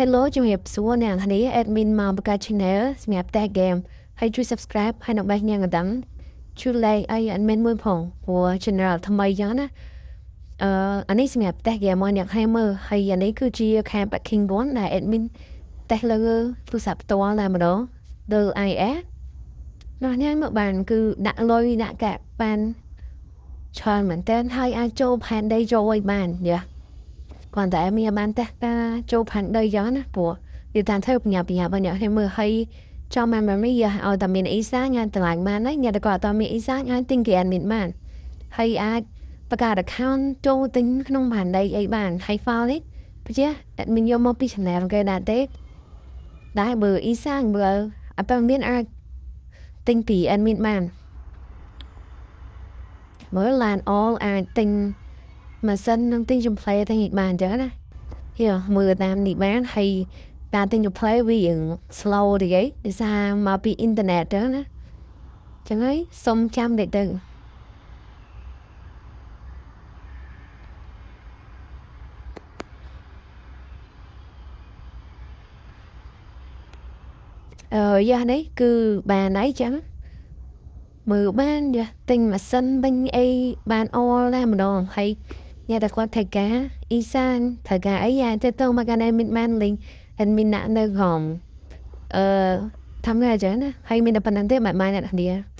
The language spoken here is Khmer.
Hello ជំរាបសួរអ្នកនរ admin មកបង្កើត channel សម្រាប់តេស្ត game ហើយជួយ subscribe ហើយនឹងបេះញ៉ាំកណ្ដឹងជួយ like ឲ្យ admin មួយផងព្រោះ channel ថ្មីចឹងណាអឺអានេះសម្រាប់តេស្ត game មកអ្នកឲ្យមើលហើយអានេះគឺជា Camp King 1ដែល admin តេស្តលើទូរស័ព្ទផ្ទាល់តែម្ដងលើ iOS នោះញ៉ាំមកបានគឺដាក់លុយដាក់កាក់បានច្រើនមែនតើហើយអាចចូលផែនដីចូលឲ្យបានយ៉ាគ្រាន់តែមានបានតេស្តការចូលផែនដីចឹងណាព្រោះនិយាយតាមធ្វើបញ្ញាបញ្ញាបើអ្នកឲ្យមើលហើយចំបានមិនយ៉ាឲ្យតែមានអ៊ីសាញ៉ាំតម្លៃបានហើយអ្នកតែគាត់អត់មានអ៊ីសាអាចទិញគេ admin បានហើយអាចបង្កើត account ចូលទិញក្នុងផែនដីអីបានហើយ file នេះជា admin យកមកពី channel គេដែរទេដែរបើអ៊ីសាបើអត់មានអាចទិញពី admin បានមើលឡាន all អាចទិញម៉ាស៊ីននឹងទិញចំផ្លែទិញបានអញ្ចឹងណាហៀមើលតាមនេះបានហើយការទិញចំផ្លែវារៀង slow តិចឯងដោយសារមកពីអ៊ីនធឺណិតចឹងណាចឹងហើយសុំចាំតិចទៅអឺយ៉ានេះគឺបានហើយចឹងមើលបានយ៉ាទិញម៉ាស៊ីនវិញអីបានអល់ដែរម្ដងហើយអ្នកតែគាត់ត្រូវការអ៊ីសានត្រូវការអីយ៉ាទៅទៅមកកាន់ admin បាន link admin ដាក់នៅក្រោមអឺធ្វើໄງចឹងណាហើយមានតែប៉ុណ្្នឹងទេបាយបាយអ្នកគ្នា។